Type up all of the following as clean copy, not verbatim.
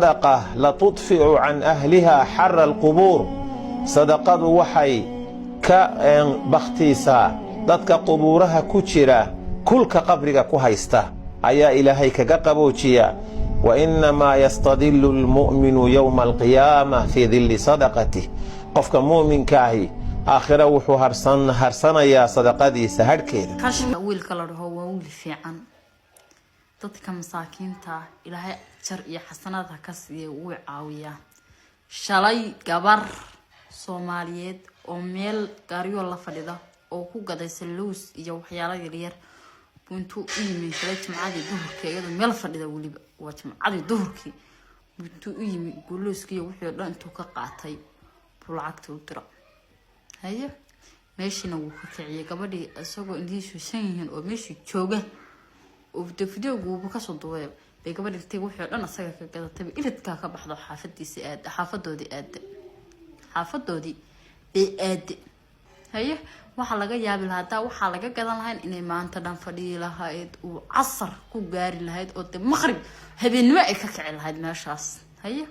Sadaqa la tudficu can ahliha xara alqubuur. Sadaqadu waxay ka bakhtiisaa dadka qubuuraha ku jira, kulka qabriga ku haysta ayaa Ilaahay kaga qaboojiyaa. Wa innamaa yastadilu almu'minu yowma alqiyaama fii dilli sadaqatih. Qofka mu'minkaahi aakhira wuxuu harsanayaa sadaqadiisa hadhkeeda. Wiilka la dhaho waa wiil fiican. Dadka masaakiinta ah Ilaahay jar iyo xasanaad ha ka siiya, wuu caawiyaa. Shalay gabar Soomaaliyeed oo meel gaaryo la fadhida oo ku gadaysa lows iyo waxyaalo yaryar buu intuu u yimi shalay Jimcadii duhurkii, iyadoo meel fadhida, weliba waa Jimcadii duhurkii, buu intuu u yimi gulooskiiyo wixii o dhan intuu ka qaatay buu lacagta u dira. Haye, meeshiina wuu ka kiciyay gabadhii isagoo indhihiisu shan yihiin oo meeshii jooga oo de videoguuba kasoo duubay bay gabadhi intay wixii o dhan asaga ka gadatayba iridkaa ka baxdo, xaafadiisi aad, xaafadoodii aada, xaafadoodii bay aade. Haye, waxaa laga yaabi lahaa hadaa waxaa laga gadan lahayn inay maanta dhan fadhiyi lahayd, uu casar ku gaari lahayd, oo de maqrib habeennimo ay ka kici lahayd meeshaas. Haye,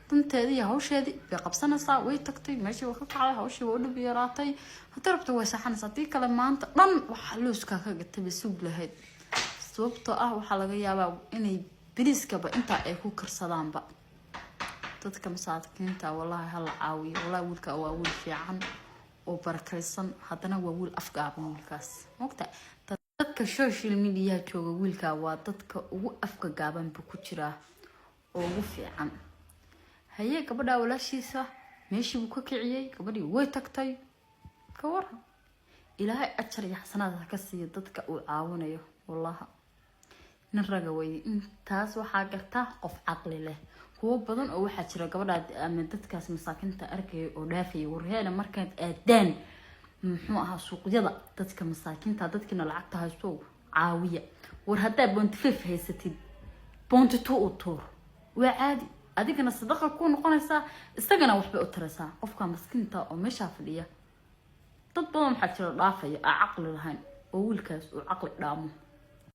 danteedii iyo hawsheedii bay qabsanaysaa. Way tagtay meeshii, waa ka kacday, hawshii waa u dhib yaraatay. Haddii rabto way saxanaysaa, haddii kale maanta dhan waxaa looskaa ka gatay bay sugi lahayd, sababtoo ah waxaa laga yaabaa inay beriiskaba intaa ay ku karsadaanba. Dadka masaakiinta wallahi hala caawiyo. Wallahi wiilka waa wiil fiican oo barakaysan, haddana waa wiil afgaaban wiilkaas. Mogta dadka social mediaha jooga, wiilka waa dadka ugu afka gaaban buu ku jiraa oo ugu fiican. Haye, gabadhaa walaashiisa meeshii buu ka kiciyey, gabadhii way tagtay. Ka waran? Ilaahay ajar iyo xasanaad ha ka siiyo dadka uu caawinayo. Wallaha nin raga weye. Intaas waxaa gartaa qof caqli leh. Kuwo badan oo waxaa jira gabadhaa ama dadkaas masaakiinta arkaya oo dhaafaya. Warheena, markaad aadaan, muxuu ahaa, suuqyada, dadka masaakiinta, dadkiina lacagta haysto caawiya. War haddaa 0.5 haysatid, 0.2 u tuur, waa caadi. Adigana sadaqa ku noqonaysaa, isagana waxbay u taraysaa qofka maskiinta oo meeshaa fadhiya. Dad badan waxaa jira dhaafaya aa caqli lahayn oo wiilkaas uu caqli dhaamo.